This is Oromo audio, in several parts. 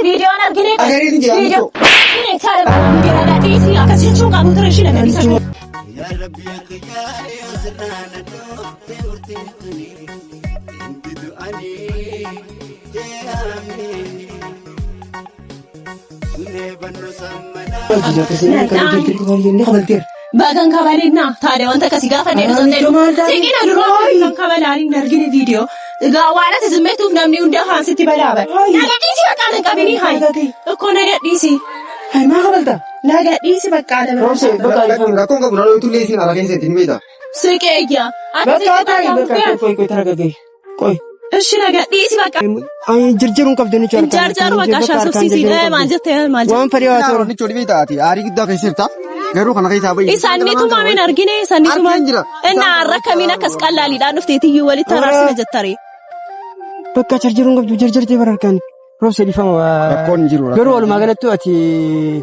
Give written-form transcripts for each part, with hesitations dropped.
viidiyoon argine. Agareen jira, Viidiyoo. Argine taala viidiyoo nagaa dhiisii akkas jechuun qabu ture ishii nagaa dhiisa. Yaa Rabbi akka gaarii osirraa na dhoofte murtiin tuni hin didu ani jeeramee. Mee bannu sammanaa. Inni kabalteera. Bagan kabalinnaa taadee wanta akkasii gaafa deebisan Anicho ta'e maal taate? siqina duraa kan kabalaan hin argine viidiyoo. Egaa waan ati zimmetuuf namni hundi afaan sitti balaa bara. Ay. Naga dhiisi bakka nan qabinii hayi. Nagati. Ikkoo naga dhiisi. Hai maa kabalta? Naga dhiisi bakka nama. Roobsee bakka ifame. Rakkoon qabu na dhooytu illee isiin ala keessa ittiin beekta. Siqee iyya. Bakka taa'i bakka qoy qoy taragagee. Qoy. Ishi naga dhiisi bakka. Ay jirjiruun qabdu ni Hin jarjaru bakka shaasofsiisii. Maal jettee maal jettee. Waan fedhe haa ta'u. Inni choolii beekta ati aarii guddaa keessa jirta. Garuu kana keessaa bahi. Isaanni tumameen argine isaanni Argeen tumame. jira. Inni har'a kamiin akkas qallaaliidhaan dhufteetiyyuu walitti araarsina jettare. Bakka jarjaruun qabdu jarjartee bara harkaan. Roobsee dhiifama. Rakkoon hin jiru. Garuu walumaa galatti ati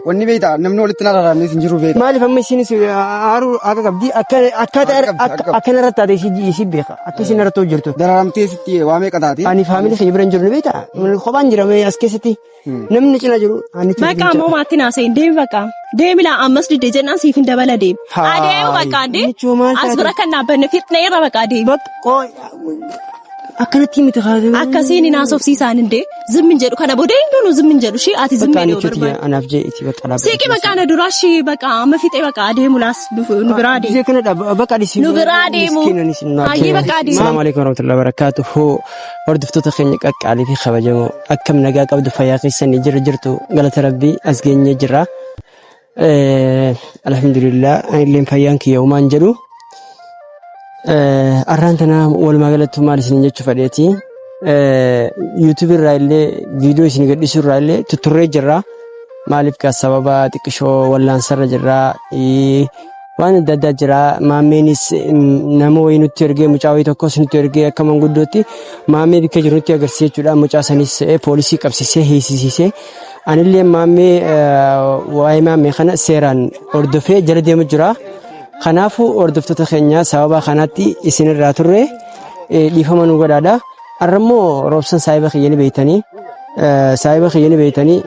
Wanni beekta namni walitti na araaramnes hin jiru beekta. maaliif amma isinis aaruu akka qabdi akka akkaataa Akka qabdi, akka qabdi. akkana irratti taate isii beeka akka isin irratti hojjettu. Dararamtee sitti waa meeqa taate? Ani faamilii kiyya bira hin jiru ni beektaa? Kophaan jira mee as keessatti namni cina jiru ani cina Bakka ammoo maatti naasa'in deemi bakka. Deemi laa ammas didde jennaan siif hin dabala deemi. Haay. Adeemu bakka andee. Michuu maal As taate? bira kan dhaabbanne fixne irra bakka adeemi. Bakka qooy akkanatti miti kaasee. Akkasiin hin haasofsiisaan indee zimmin jedhu kana booda hundinuu zimmin jedhu shii ati Bakka zimmin ani yoo jechuuti barbaade. anaaf jee itti bakka dhaabbata. Siiqi bakka ana duraa shii bakka amma fixee bakka adeemu laas nu biraa adeemu. Gisee kana dhaab bakka dhisi. Nu biraa deemu. Hayyee bakka adeemu. Salaamu alaikum warahmatullahi wabarakatuhu. Hordoftoota keenya qaqqaalii fi kabajamoo akkam nagaa qabdu fayyaa keessanii jira jirtu galata rabbii as geenyee jirra. Alhamdulillah anilleen fayyaan kiyya homaan jedhu. Arraan tana walumaa galatti maal isin jechuu fedheeti. YouTube irraa illee viidiyoo isin gadhiisuu irraa illee tutturree jirra. Maaliif kaa sababa xiqqishoo wallaansarra jirra. Waan adda addaa jira. Maammeenis nama wayii nutti ergee mucaa wayii tokkos nutti ergee akka manguddootti maammee bakka jiru nutti agarsiise jechuudha. Mucaa sanis poolisii qabsiisee hiisisiisee. Anillee maammee waa'ee maammee kana seeraan hordofee jala deemu jira. Kanaafuu hordoftoota keenya sababa kanaatti isinirraa turre dhiifama nu godhaadha. Har'ammoo roobsan saahiba kiyya ni beektanii saahiba kiyya ni beektanii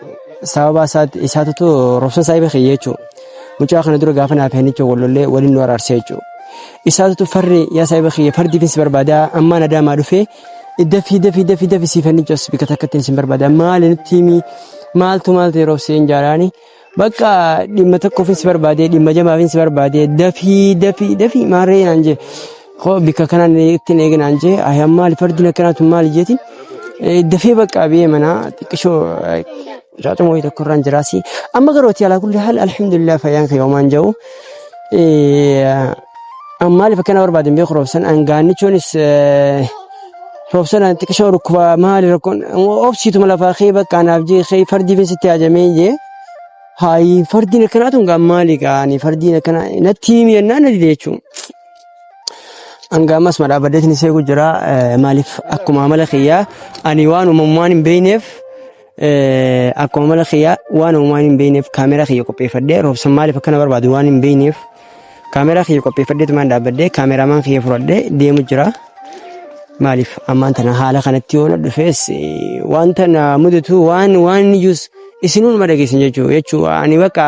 sababa isaatutu roobsan saahiba kiyya jechuudha. Mucaa kana dura gaafa naaf hennicha wal lollee waliin nu araarsee jechuudha. Isaatutu farri yaa saahiba kiyya fardiifin si barbaada ammaan adaamaa dhufee dafii dafii dafii dafii siif hennichos bika takkattiin sin barbaada maali nutti himi maaltu maaltu yeroo seen jaalaani bakka dhimma tokkoofin si barbaade dhimma jamaafin si barbaade dafii dafii dafii maarree naan jee koo bika kanaan ittiin eege naan jee ayyaa maali fardiin akkanaatu maali jeetiin dafee bakka biyya manaa xiqqishoo Caacuma wayii tokko irraan jiraasi. Amma garuu ati alaa kulli haal alhamdulillah fayyaan kee homaan jiru. An maaliif akkana barbaade hin beeku roobsan an gaannichoonis roobsan an xiqqishoo dhukkuba maali rakkoon obsiituma lafaa kee bakka anaaf jee kee fardiifin sitti haajamee jee. Haayi fardiin akkanaa tun gaa maali gaa ani fardiin akkanaa natti himi jennaan na dide jechuun. Hanga ammas ma dhaabbadheetiin seequ jira maaliif akkuma amala kiyyaa ani waan uumamumaan hin beekneef akkuma amala kiyyaa waan uumamumaan hin beekneef kaameraa kiyya qopheeffadhee roobsan maaliif akkana barbaadu waan hin beekneef kaameraa kiyya qopheeffadheetumaan dhaabbadhee kaameraamaan kiyya fudhadhee deemu jira. Maaliif ammaan tana haala kanatti yoo na dhufees wanta na mudatu waan waan iyyuus isinuu nama dhageessan jechuu jechuu ani bakka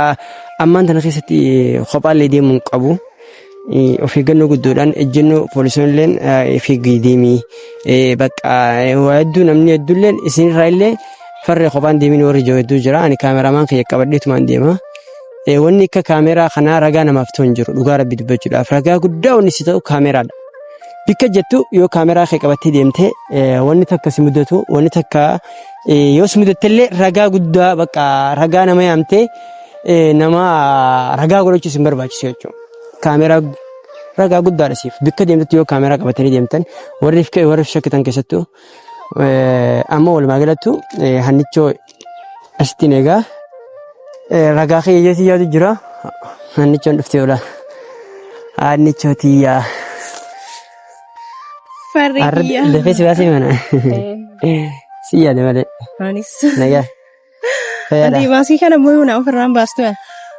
ammaan tana keessatti kophaallee deemuu hin qabu. Of eeggannoo guddoodhaan ejjennoo poolisoonilleen of eeggii deemii bakka waa hedduu namni hedduulleen isinirraa illee farree kophaan deemin warri jiru hedduu jira ani kaameramaan kiyya qabadheetumaan deema. Wanni akka kaameraa kanaa ragaa namaaf ta'u hin jiru dhugaa rabbi dubbachuudhaaf ragaa guddaa wanni si ta'u kaameraadha. Bikka jettu yoo kaameraa kee qabattee deemte wanni takka si mudatu wanni takka yoo si mudatte illee ragaa guddaa bakka ragaa nama yaamtee nama ragaa godhachuus hin barbaachisu jechuudha. Kaameraa ragaa guddaadha siif. Bikka deemtutti yoo kaameraa qabatanii deemtan warri warri shakkitan keessattuu amma walumaa galattu hannichoo asittiin egaa ragaa kiyya jeetii yaadu jira. Hannichoon dhuftee oola. Hannichoo tiyyaa. Farri kiyya. Dafee si baasee mana. Si yaade malee. Anis. Nagaa. Fayyaadha. Wanti baasii kana immoo yoona ofirraan baastu yaa.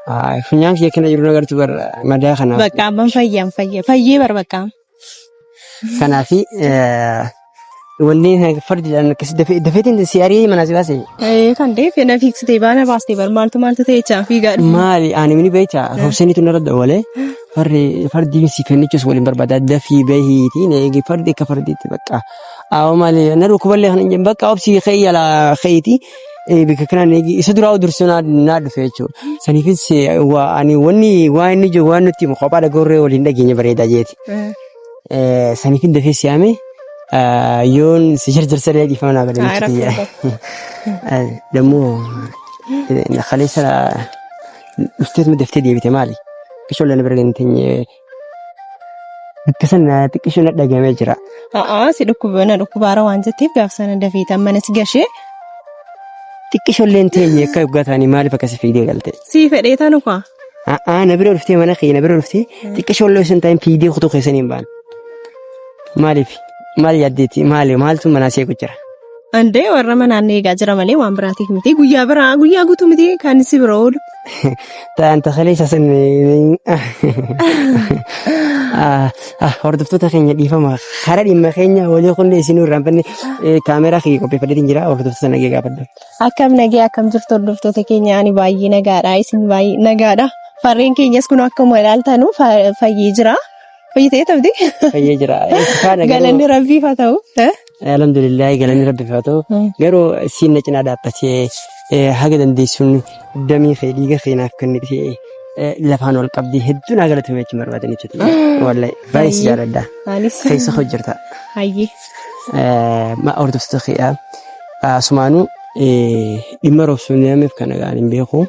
Ay, Funyaan kiyya kana jiru nagartu bar madaa kanaaf. Bakka amman fayyaan fayya. Fayyee bar bakka. Kanaafi Wanni fardiidhaan akkasi dafee dafeetiin si ari'ee manaa si baase. Kan deefe na fiigsitee baana baastee bar maaltu maaltu ta'e jechaa fiigaa dhufe. Maali ani mini beekta roobsaniitu narra dawwalee farri fardii si kennichus waliin barbaada dafii bahiitiin eegi fardi akka fardiitti bakka. Aawo maali na dhukkuballee kan hin jenne bakka obsii ka'ii alaa ka'iiti bikka kanaan eegi isa duraa dursee naa dhufe jechuudha. Saniifis ani wanni waan inni jiru waan nutti himu kophaa dhagorree waliin dhageenya bareedaa jeeti. Saniifin dafee si yaame yoon si jarjarsalee dhiifama naa godhe Haa, jechuudha. rakkoo Dammoo kaleessa dhufteetuma daftee deebite maali? Xiqqishoo na bira hin teenye akka sana xiqqishoo na dhagamee jira. A'aa si dhukkuba na dhukkubaara waan jetteef gaaf sana dafeetan mana si gashee Xiqqishoo illee hin teenye akka yoggaa ta'anii maaliif akkasi fiigdee galte? sii fedhee tanu kaa. A'aa na bira dhuftee mana kee na bira dhuftee xiqqishoo illee osoo hin ta'in fiigdee kutuu keessanii hin baane. Maaliif? Maal yaaddeetti? Maali? Maaltu manaa si eegu jira? Andee warra manaan na eegaa jira malee waan biraatiif miti. Guyyaa biraa guyyaa guutuu miti kan si bira oolu. Ta'an takalee isa san hordoftoota keenya dhiifama karaa dhimma keenya walii kunne isin irraanfanne kaameraa kiyya qopheeffadheetiin jira hordoftoota nagee gaafadhu. Akkam nagee akkam jirtu hordoftoota keenya ani baay'ee nagaadha isin baay'ee nagaadha. Farreen keenyas kun akkuma ilaaltanu fayyee jira. Fayyitee tabdi. Fayyee jira. Faana garuu Galanni rabbiif haa ta'u. Alhamdulillah galanni rabbiif haa ta'u. Garuu siin na cinaa dhaabbatee haga dandeessuun damii kee dhiiga kee naaf kennitee lafaan ol qabdii hedduu naa galatoomi jechuun barbaadan jechuudha. Wallahi baay'ee si jaaladha. Anis. Keessa koo jirta. Hayyee. Ma hordoftoota kiyyaa asumaanuu dhimma roobsuun yameef kana gaan hin beeku.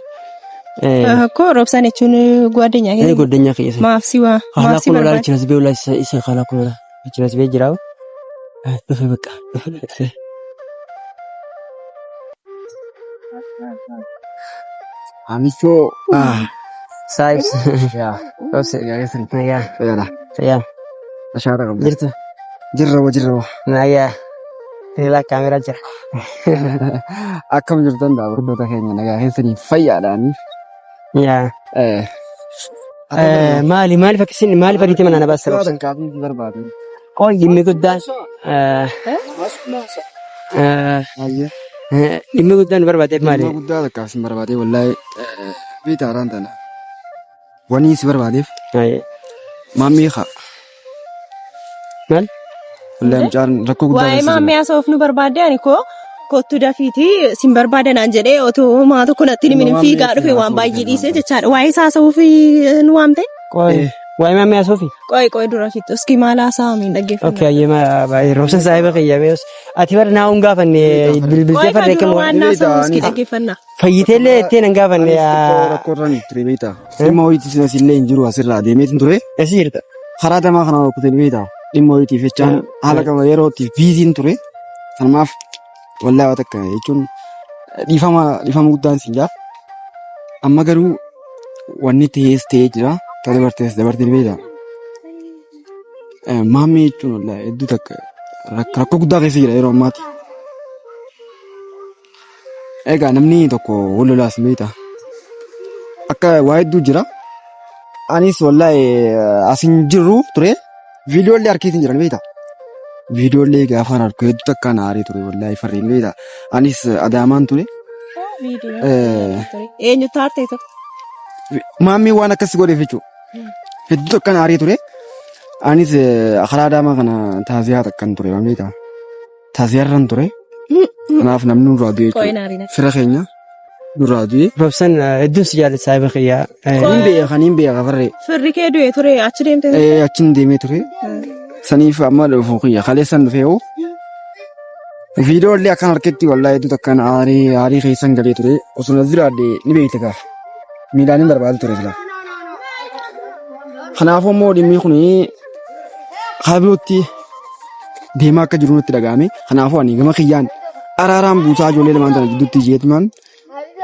Koo roobsaan jechuun guaddanyaa Inni goddanyaa kiyya sana. Maaf si waa Haala maaf si kun olaa barbaada. achiin as bee olaa isa isa haala kun olaa achiin as bee jira. Dhufe bakka dhufe dhufe. Hamichoo. Saayibs. Yaa. Roobse. Yaa keessan. Nagaa. Fayyaadha. Fayyaa. Ashaara qabda. Jirtu. Jirra wa jirra wa. Nagaa. Ilaa kaameraa jira. Akkam jirtan daawwattoota keenya nagaa keessanii fayyaadhaan. Yaa. Maali maaliif akkasiin maaliif ariitii manaa na baasta roobsa? Kaafii si barbaadu. Qoy dhimmi guddaan dhimmi guddaan nu barbaadeef maali? Dhimma guddaa takkaaf si barbaadee wallaahi beektaa haaraan tana. Wanii si barbaadeef maammii haa. Maal? Wallaahi mucaan rakkoo guddaa Waa'ee keessa jira. maammee haasa'uuf nu barbaadde ani koo kottu dafiitii sin barbaada naan jedhee otoo maa tokko natti hin himin Maammee fiigaa dhufe waan baay'ee dhiisee jechaadha. Waa'ee isaa haasa'uuf nu waamte? Qoy. Waa'ee maammee haasa'uufi? Qoy qoy dura fixu. Iski maal haasa'aa miin dhaggeeffanna. Okay, ayyee baay'ee roobsan saahiba kiyya mees. Ati bara naa hin gaafanne bilbiltee Qoy kan farree dura kennu. waan haasa'u iski dhaggeeffanna. Fayyiteellee jettee nan gaafanne. Anis xiqqoo rakkoo irraan ture beektaa. Dhimma wayiitii sinas illee hin jiru asirraa deemeetiin ture. Eessa jirta? Karaa damaa kana rukuteen beektaa. Dhimma wayiitiif jechaan haala qaba yerootiif biiziin ture. Kanumaaf wallaahi waa takka jechuun dhiifama dhiifama guddaan siin jaa. Amma garuu wanni ta'ees ta'ee jira. Ta dabartees dabartee beektaa. Maammee jechuun wallaahi hedduu takka rakkoo guddaa keessa jira yeroo ammaati. Egaa namni tokko wal lolaas ni beektaa. Akka waa hedduu jira. Anis wallaahi as hin jiru ture. Viidiyoolee harkeetiin jiran beektaa. Viidiyoolee gaafa harku hedduu takka na aaree ture wallaahi farreen beektaa. Anis Adaamaan ture. Eenyu taartee tokko? Maammii waan akkas godheef jechuudha. Hedduu takka na aaree ture. Anis karaa Adaamaa kana taaziyaa takkan ture waan beektaa. Taasiyarran ture. Kanaaf namni nurraa du'e Qo'ee jechuudha. naariina. Fira keenya nurraa du'e. Robsan hedduun si jaalladha saahiba kiyya. Niin beeka niin beeka farree. Firri kee du'e ture achi deemte. Achiin deemee ture. Saniif amma dhufu kiyya kaleessan dhufee hoo. Viidiyoo illee akkan harketti wallaahi hedduu takkaan aarii aarii keessan galee ture. Osoo na jiraadhe ni beekte gaa. Miilaan hin barbaadu ture silaa. Kanaafuu immoo dhimmi kun karaa birootti deemaa akka jiru natti dhaga'ame. Kanaafuu ani gama kiyyaan araaraan buusaa ijoollee lamaan tana gidduutti jeetumaan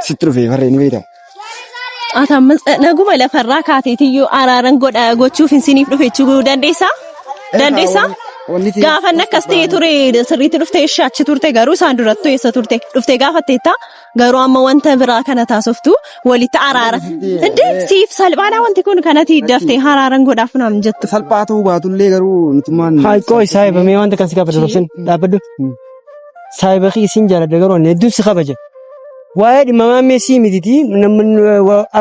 sitti dhufe farree ni beekta. Ati ammas naguma lafarraa kaateetiyyuu araaran godha gochuuf hin siniif dhufe jechuu dandeessaa? Dandeessaa? Wanni ta'e Gaafa inni akkas ta'e ture sirriitti dhuftee ishee achi turte garuu isaan durattuu eessa turte dhuftee gaafatteetta garuu amma wanta biraa kana taasoftu walitti araara. Indee siif salphaadha wanti kun kanati daftee haraaran godhaaf naam jettu. Salphaa ta'uu baatullee garuu nutummaan. Haa qooy saahiba mee wanta kan si gaafadhu Roobsan dhaabbadhu. Saahiba kee isin jaaladha garuu ani hedduun si kabaja. Waa'ee dhimma maammee sii mititi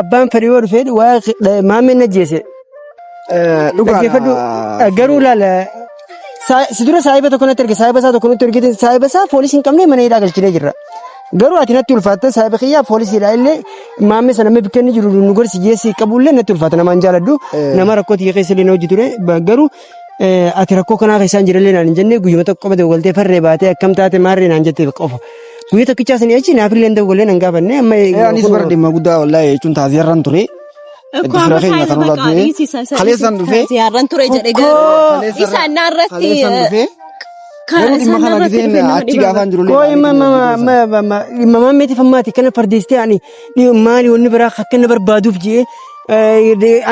abbaan fedhe yoo dhufe waa'ee maammeen na jeese. Dhaggeeffadhu garuu laala si dura saahiba tokko natti erge saahiba isaa tokko natti ergite saahiba isaa poolisii hin qabne mana hidhaa galchinee jirra. Garuu ati natti ulfaatta saahiba kiyyaa poolisiidha illee maammee sana amma bakka inni jiru nu gorsi geessi qabullee natti ulfaata namaan jaaladhu nama rakkoo tiyya keessa illee na hojii ture garuu ati rakkoo kanaa keessaan jirallee naan hin jenne guyyuma tokko qofa dawwaltee farree baatee akkam taate maarree naan jette qofa. Guyya tokkichaa sanii achi naafillee hin dawwalee nan gaafanne amma. Anis bara dhimma guddaa wallaahi jechuun taaziyarran ture. Akkoo amma Fira keenya saayiba kan bakka irraa du'e. dhiisisa. Kaleessaan dhufee. Ziyaarran ture jedhe garuu isaan naarratti Kaleessaan dhufee. Garuu dhimma kana giseen achi gaafaan jiru Koo dhimma maammeetiif ammaati kana fardeessitee ani maali wanni biraa akka inni barbaaduuf jee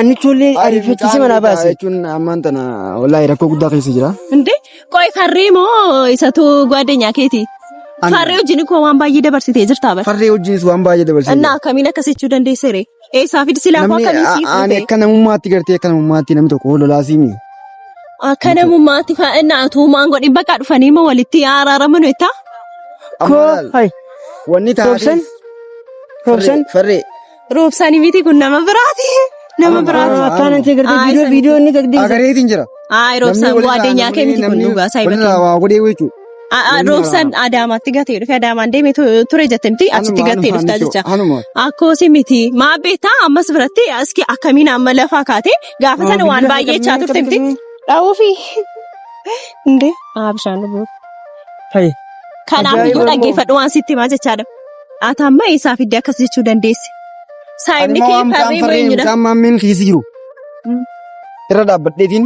annichoollee ariifachiisee manaa baase. Jechuun ammaan tana wallaahi rakkoo guddaa keessa jira. Inde qoy farree moo isatu gwaaddenyaa keeti? Farree wajjin koo waan baay'ee dabarsitee jirtaa bara. Farree wajjinis waan baay'ee dabarsee Innaa akkamiin akkas jechuu dandeessere? Eessaa fidi silaa koo Namni akkamiin siif ani dhufe? akka namummaatti gartee akka namummaatti namni tokko lolaa siimi. Akka namummaatti innaa utuu maan godhin bakka dhufanii moo walitti araaraman jettaa? Koo hai Wanni Roobsan taatee Roobsan farree Roobsanii miti kun nama biraati. Nama biraati. akkaan inni gartee Aa, viidiyoo isa viidiyoo inni gaggeessa. agareetiin jira. Ayi roobsan gwaaddenyaa kee miti kun dhugaa saayiba Walirraa waa godhee jechuudha. Roobsan Adaamaatti gatee dhufe Adaamaan deemee ture jette miti achitti gattee dhuftaa jecha. Hanuma. Akkoosi miti maa beektaa ammas biratti aski akkamiin amma lafaa kaatee gaafa sana waan baay'ee jechaa turte miti. Dha'uufi. Indee haa bishaan dhuguu. Hai Kanaaf Ajaa'iba iyyuu immoo. dhaggeeffadhu waan sitti himaa jechaadha. Ati amma eessaa fiddee akkas jechuu dandeesse? Saayibni Ani kee waan mucaan farree moo farree eenyudha? mucaan maammeen keessa jiru. Irra dhaabbadheetiin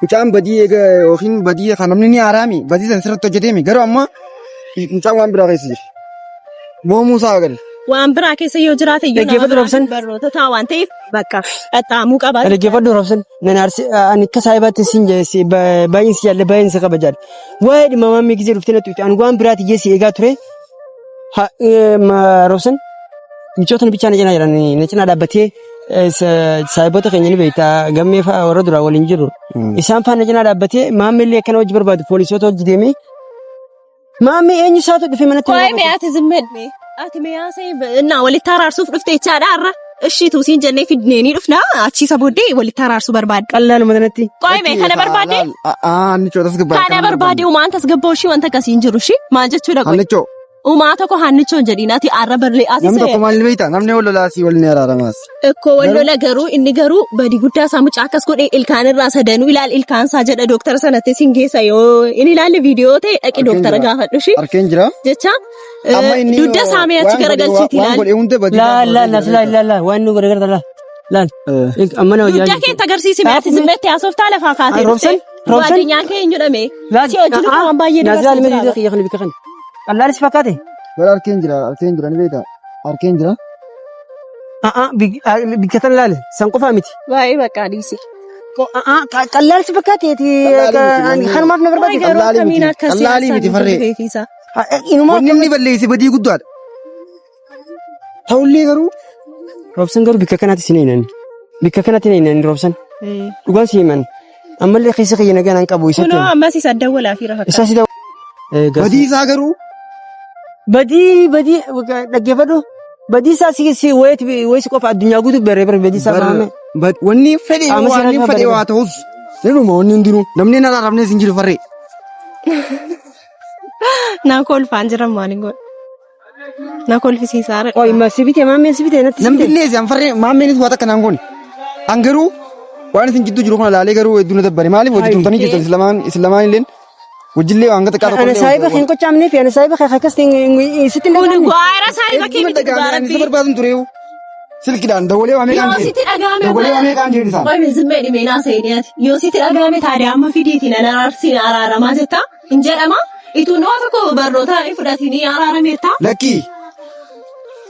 mucaan badii eega yookiin badii kan namni ni haaraami badii san sirriitti hojjeteemi garuu amma mucaan waan biraa keessa jira. Moomuu isaa agarra. Waan biraa keessa yoo jiraate iyyuu nama Dhaggeeffadhu biraa Roobsan. barnoota ta'a waan ta'eef bakka qaxxaamuu qaba. Dhaggeeffadhu Roobsan nan aarsi ani akka saahibaatti sin baay'een si jaalladha baay'een si kabajaadha. Waa'ee dhimma maammee gisee dhuftee natti dhufte ani waan biraati jee si eegaa ture. Roobsan michoota bichaa na cinaa jiran na cinaa dhaabbatee saahibota keenya ni beekta gammee fa'a warra duraa waliin jiru. Isaan faana na cinaa dhaabbatee maammee illee akkana hojii barbaadu poolisoota hojii deemee maammee eenyu isaatu dhufe manatti na Qo'ee gaafate. mee ati zimmedhe. Ati mee haasa'e innaa walitti araarsuuf dhufte jechaadha har'a. Ishii tuusiin jennee fidnee ni dhufna achi isa booddee walitti araarsuu barbaadde. Qal'aanuma kanatti. Qo'ee mee kana barbaadde? Annichoo tasgabbaa. Kana barbaadde uumaan tasgabboo ishii wanta akkasii hin jiru ishii maal jechuudha qo'ee? Annichoo Uumaa tokko hannichoo hin jedhiin ati arra barlee ati namni tokko maal ni beekta namni wal lolaasii wal ni araaramaas. Ikkoo wal lola garuu inni garuu badii guddaa isaa mucaa akkas godhee ilkaan irraa sadanuu ilaal ilkaan isaa jedha dooktara sanatti sin geessa yoo inni ilaalle viidiyoo ta'e dhaqi dooktara gaafadhu ishii Harkeen jira. jecha Amma inni dugda isaa mee achi waan godhe- garagalchiiti waan ilaali. godhe hunda badii Laal laal laal laal laal laal waan nu godhe garta laal laal. Amma na Dugda kee itti agarsiisi mee ati zimmetti haasoftaa lafaa kaatee Roobsan Roobsan. Waadiyaan kee eenyudha mee? Si hojii luka waan baay'ee Naazilaa dabarsee ilma jira. viidiyoo kiyya kana bika kana. Qal'aan si fakkaate? Bara harkeen jira harkeen jira ni beekta harkeen jira. Bikka tan laale san qofaa miti. Baay'ee bakka dhiisi. Qal'aan si fakkaate kanumaaf na Qoy barbaade. garuu Qallaalii akkamiin miti, akka qallaalii siyaasaan miti farree. dhufeefiisa. Inumaa Wanni inni balleesse badii guddaadha. Ta'ullee garuu Roobsan garuu bikka kanaatti sin hinan. Bikka kanatti hin hinan Roobsan. Dhugaan si himan. Ammallee keessa kiyya nagaa nan qabu isatti. Kunoo ammas isa dawwalaa fi rafa. Isa si ta'u. Badii isaa garuu Badii badii dhaggeeffadhu. Badii isaa si si wayiiti wayii si qofa addunyaa guutuu baree bare badii isaa maame. Wanni fedhe Qaama waan seeraa fedhe waa ta'us ni dhuma wanni hundinuu namni hin araaramnes hin jiru farree. Na kolfaan jiran maaliin godha? Na kolfisiisaa Qoy ma si bitee maammeen si bitee natti si Namni bitee. illee an farree maammeenis waa takka naan goone. An garuu waan isin jidduu jiru kana laalee garuu hedduu na dabbare maaliif hojii tumtanii jirtan isin lamaan isin lamaan illeen wajjillee waan xiqqaa tokko Ana saahiba kee hin qochaamnee fi ana saahiba kee akkas sitti hin Kun dhagahamne. gaara saahiba kee miti dhugaa Ani rabbii. isa barbaadun tureewu. Silkidhaan dawwalee waa meeqaan Yoo jeen. sitti dhagahame Dawwalee waa meeqaan jeen isaan. Qoy zimmee dhimee naa seenee ati. Yoo sitti dhagahame taadee amma fidiiti nan araarsiin araaramaa jetta hin jedhama. Ituu nama tokko barnoota hin fudhatinii araarameetta. Lakkii.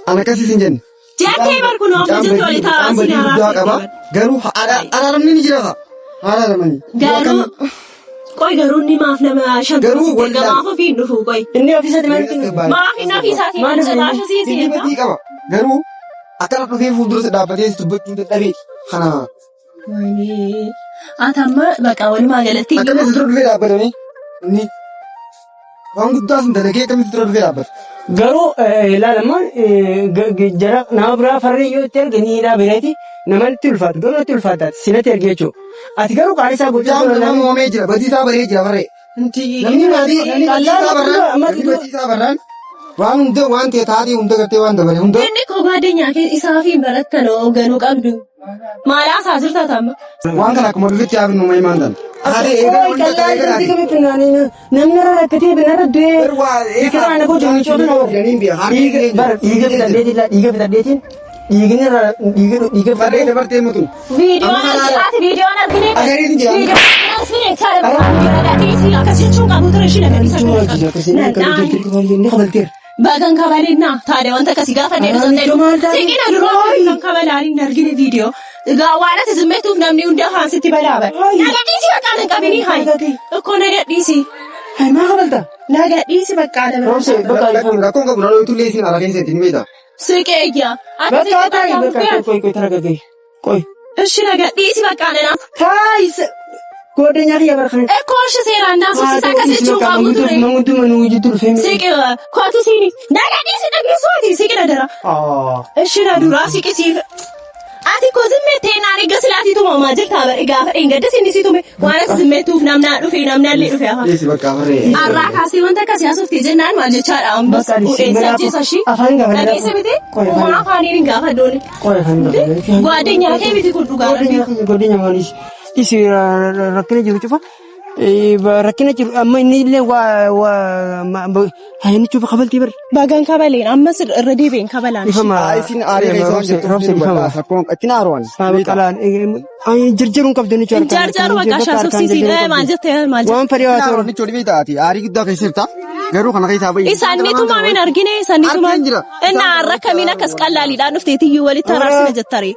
Ana akkasii hin jenne. Jettee bar kun amma Mucaan jettu badii walitti mucaan araarsiin badii guddaa qaba. araarsiin. Garuu araaramni ni jira. Araaramani. Garuu Qoy garuu inni maaf nama shantama Garuu sitti erga wallaan- maaf ofiin dhufu qoy. Inni ofiisatti maalitti Maaf inni ofii isaatiin Maaliif inni- cirraasha sii Inni seenta. badii qaba. Garuu akkana dhufee fuuldura dhaabbatee dubbachuu dadhabee kana Ati amma baqa walumaa galatti akkamitti dura dhufee dhaabbatame inni waan guddaa sun dalagee akkamitti dura dhufee dhaabbata. Garuu ilaalama jara nama biraa farree yoo itti erge ni dhaabineeti namatti ulfaatu garuu itti ulfaata sinatti erge jechuudha. Ati garuu qaali isaa gochuu Mucaan nama moomee jira badii isaa baree jira farree. Namni badii namni badii isaa barraan namni badii isaa barraan waan hunda waan ta'e taatee hunda gartee waan dabale hunda Inni koo baadiyyaa kee isaa fi barattan hoogganuu qabdu. Maal haasaa jirta tamma? waan kana akkuma dhufetti yaabin uumame himaan tan. Haadha eegaa Qoy qal'aa irratti kamitti namni irra rakkatee binarra du'ee biqilaa na gochuun michoota nama bara dhiiga fixadheetiin dhiiga fixadheetiin dhiigni irra dhiiga dhiiga Farree fixadhee dabartee mutu. Viidiyoon Amma argine ati viidiyoon argine. Agariitiin jira. Viidiyoon argine chaala viidiyoon agarsiisi akkas jechuun qabu ture isheen agarsiisa. Inni kabalteera. Bagan kabalennaa taadha wanta akkasii gaafa deebisan Anicho ta'e maal taate? siqina duraa kan kabalaan hin argine viidiyoo. Egaa waan ati zimmetuuf namni hundi afaan sitti balaa bara. Naga dhiisi bakka nan qabini hayi. Ikkoo naga dhiisi. Hai maa kabalta? Naga dhiisi bakka nama. Roobse bakka ifama. Rakkoon qabu naannoo tullee isin ala keessa ittiin beekta. Siqee iyya. Ati Bakka siqee taa'i bakka bakka dhufee qoy qoy taragaggee qoy. Ishi naga dhiisi bakka nana. Taa'i godina kiyya barkan. Ekkoo ishi seeraan naasofsiisa akkas jechuun qabu ture. Manguddoo manuu jidduu dhufee. Siqee kootu siini. Naga dhiisi dhageessuuti siqee dara. Ishi na duraa siqee siif. Ati koo zimmettee naan eegga silaatii tumamaa jirta bara gaafa dheengaddas inni si tume waan ati zimmettuuf namnaa dhufe namnaallee dhufe afaan. Dhiisi bakka farree. Arraa kaasee wanta akkasii haasofte jennaan maal jechaadha ammas Bakka ani udheensa si- ajjeesa ishii. afaan gaafa Dhageessa miti Qoy, afaan- uumaa afaaniin hin gaafaddooni. Qoy afaan gaafa. Gwaaddenyaa kee miti kun dhugaa rabbii. Godina maalis isi rakkina jiru cufa rakkina jiru amma inni illee waa waa inni cufa kabaltii bari. Bagan kabaleen ammas irra deebi'een kabalaan. Ifama. Isin aarii keessa waan jirtuuf Roobse ifama. Rakkoon ittiin aaroon. Qalaan jirjiruun qabdu ni Hin jarjaru bakka shaasofsiisii maal jettee maal jettee. Waan fedhe haa ta'u. Aaroon ni choolii taati aarii guddaa keessa jirta. Garuu kana keessaa bahi. Isaan ni tumameen argine isaan ni Argeen tumame. jira. Inni har'a kamiin akkas qallaaliidhaan dhufteetiyyuu walitti araarsina jettare.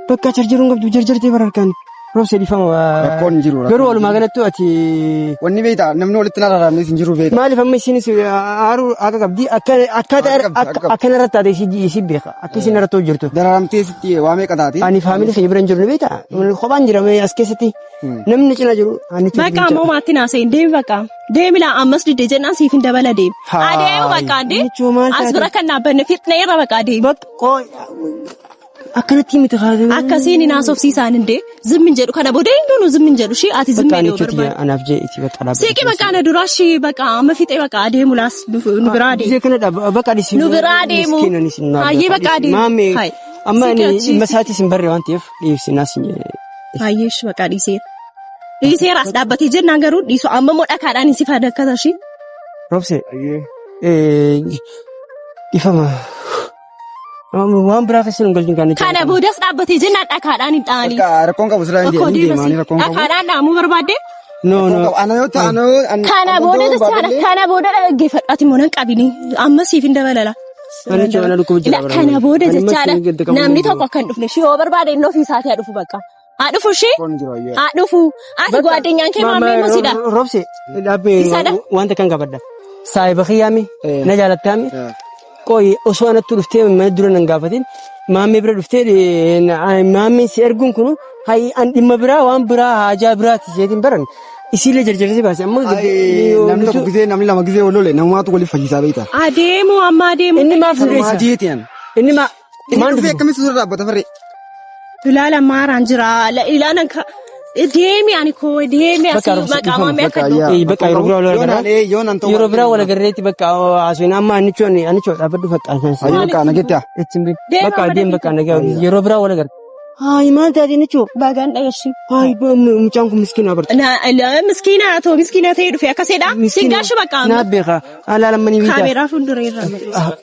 Bakka jarjaruun qabdu jarjartee bara harkaan roobse dhiifama. Rakkoon hin jiru, rakkoon Garuu walumaa galatti ati Wanni beektaa namni walitti hin araaramnes hin jiru beektaa. maaliif amma isinis aaruu akka qabdi akka akkaataa Akka qabdi, akka qabdi. akkana irratti taate isii beeka akka isin irratti hojjettu. Dararamtee sitti waa meeqa taate? Ani faamilii kiyya bira hin jiru ni beektaa? Kophaan jira mee as keessatti namni cina jiru ani cina Bakka ammoo maatti naasa'in deemi bakka. Deemi laa ammas didde jennaan siif hin dabala deemi. Haay. Adeemu bakka deemi. Michuu maal As taate? bira kan dhaabbanne fixne irra bakka deemi. Bakka qoo akkanatti miti kaasee. Akkasiin hin haasofsiisaan hindee zimmin jedhu kana booda hin zimmin jedhu shii ati Bakka zimmee ani yoo jechuuti barbaade. anaaf jee itti bakka dhaabbatu. Siiqi bakka ana duraa shii bakka amma fixee bakka adeemu laas nu biraa adeemu. Gisee kana dhaab bakka dhisi. Nu biraa deemu. Hayyee bakka adeemu. Maame Hayi. amma Siiqi ani achi. dhimma isaatis hin barre waan ta'eef dhiibsi naas hin jedhe. Hayyee ishii bakka dhiiseera. Dhiiseera as dhaabbatee jennaan garuu dhiisu amma immoo dhakaadhaan hin sifa dakkata ishii. Roobse ifama. Waan biraa keessa nu galchuun kan Kana boodas dhaabbatee jennaan dhakaadhaan hin dha'anii. Bakka rakkoon qabu silaa hin Okkoo deemanii deemasi. rakkoon qabu. Dhakaadhaan dha'amuu barbaadde. No no. Ana yoo ta'u ana yoo Kana booda jechaadha. Kana booda dhaggeeffadhu. Ati immoo nan qabini. Amma siif hin dabalala. Ani jechuun ana dhukkuba jira. Kana booda jechaadha. Namni tokko akka hin dhufne. Ishee yoo barbaade inni ofii isaatii haa dhufu bakka. Haa dhufu ishee. Rakkoon jiru ayyee. Haa dhufu. Ati gwaaddenyaan kee maammee immoo sidha. Roobse dhaabbee Isadha. wanta kan qabadha. Saayiba kiyyaami Eh. na jaalattaami. Qoy osoo anatti dhuftee mana dura nan gaafatin maammee bira dhuftee maammeen si erguun kun hayi an dhimma biraa waan biraa haajaa biraati seetiin baran isiillee jarjarsee baase amma Namni tokko gisee namni lama gisee wal lole namumaatu waliif fayyisaa beektaa. Adeemu amma adeemu. Inni maaf nu Sanumaa dheessa? jeeti an. Inni maa Inni maal dhufee dhufe? akkamitti dura dhaabbata farree? Ilaala maaraan jira. Ilaalan ka. Deemi ani koo deemi Bakka asii roobse maqaa maammee akka Bakka dhufu. ayyaa. Eh, bakka yeroo biraa wal Yoo agarraa. naan ee yoo naan ta'u. Yeroo biraa wal agarreetti bakka haasofna amma anichoo anichoo dhaabbadhu bakka. Ayyee bakka ana jettaa. Ittiin bin. Deema Bakka mana deem bakka nagaa yeroo biraa wal agarra. Hayi maal taate anichoo? Bagaan dhageessi. Hayi mucaan kun miskiina barta. Miskiina haa ta'u miskiina ta'ee dhufe akkasidha. Siggaashu bakka amma. Naa beeka. Alaalamanii bitaa. Kaameeraa fuuldura irra.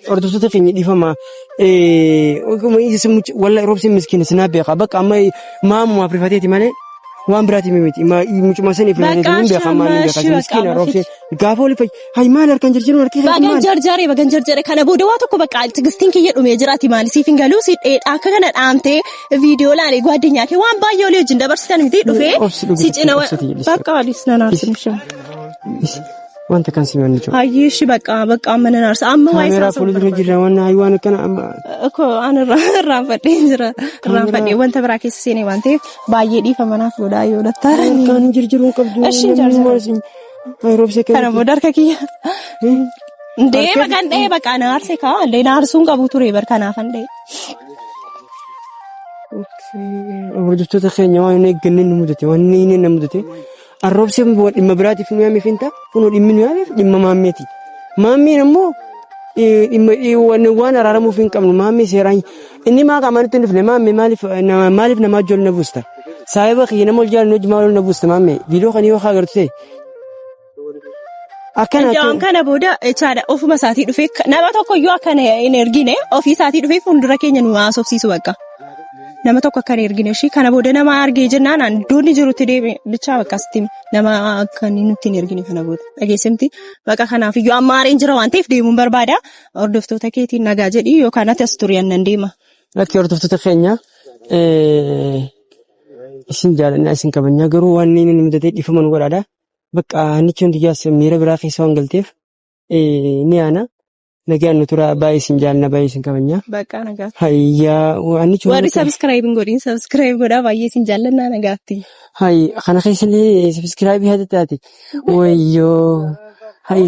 Hordoftoota keenya dhiifama. Walla roobsi miskiina sinaa beeka. Bakka amma maamumaaf rifateeti malee. Waan biraatii miti. Mucuma saniif Bakka hin beekan maal hin beekan. ishee Miskiina bakka roobsee gaafa oli fayyi. Hayi maal harkaan jirjiruun harki kee Bagan maal? jarjare bagan jarjare kana booda waa tokko bakka tigistiin kiyya dhumee jiraati maali siif hin galuu si dheedhaa akka kana dhaamtee viidiyoo laalee gwaddinyaa kee waan baay'ee olii wajjin dabarsitan miti dhufee Obsi dhugi si cina obsiti jedhis. bakka alis nan aarsin Wanta kan si manni jiru. Hayyee ishi bakka bakka amma nan aarsa amma waa'ee Kaameeraa isaa fuuldura jira waan hayi waan akkana amma. Ko an irraanfadhee jira irraanfadhee wanta biraa keessa seenee waan ta'eef baay'ee dhiifama naaf godhaa yoo lattaarani. Harkaan jirjiruun qabdu. Ishi hin jarjaru. Hayi roobsee Kana booda harka kiyya. Ndee bagan dhee bakka na aarse kaa ndee na aarsuun qabu ture bar kanaafan dhee. Hordoftoota keenya waan hin eegganne nu mudate waan inni nu mudate arroobsee dhimma biraatiif nu yaameef hin ta'a kunoo dhimmi nu yaameef dhimma maammeeti. Maammeen ammoo dhimma waan araaramuuf hin qabnu maammee seeraan inni maa qaamaan itti hin dhufne maammee maaliif maaliif namaa ijjoon na buusta saayiba kiyya nama ol jaallu hojii maal ol na buusta maammee viidiyoo kan yoo agartu ta'e. Akkana Indaa'am kana booda jechaadha ofuma isaatii dhufee nama tokko iyyuu akkana hin ergine ofii isaatii dhufee fuuldura keenya nu haasofsiisu bakka. Nama tokko akka hin ergine ishii kana booda nama argee jennaan an iddoon jirutti deeme bichaa bakka asitti nama akka inni nutti hin ergine kana booda dhageessimti bakka kanaaf iyyuu amma aareen jira waan ta'eef deemuun barbaada hordoftoota keetiin nagaa jedhi yookaan ati as turi annan deema. Lakki hordoftoota keenya isin jaalannaa isin kabajnaa garuu waan inni nu mudatee dhiifama nu godhaadha. Bakka hannichi hundi jaas miira biraa keessa waan galteef ni aana. Nagaan nu tura baay'ee isin jaallanna baay'ee isin kabajna. Bakka nagaa. Hayyaa hannichi Warri subscribe hin godhin subscribe godhaa baay'ee isin jaallannaa nagaatti. Hay kana keessa illee subscribe haa taate. Wayyoo. Hay.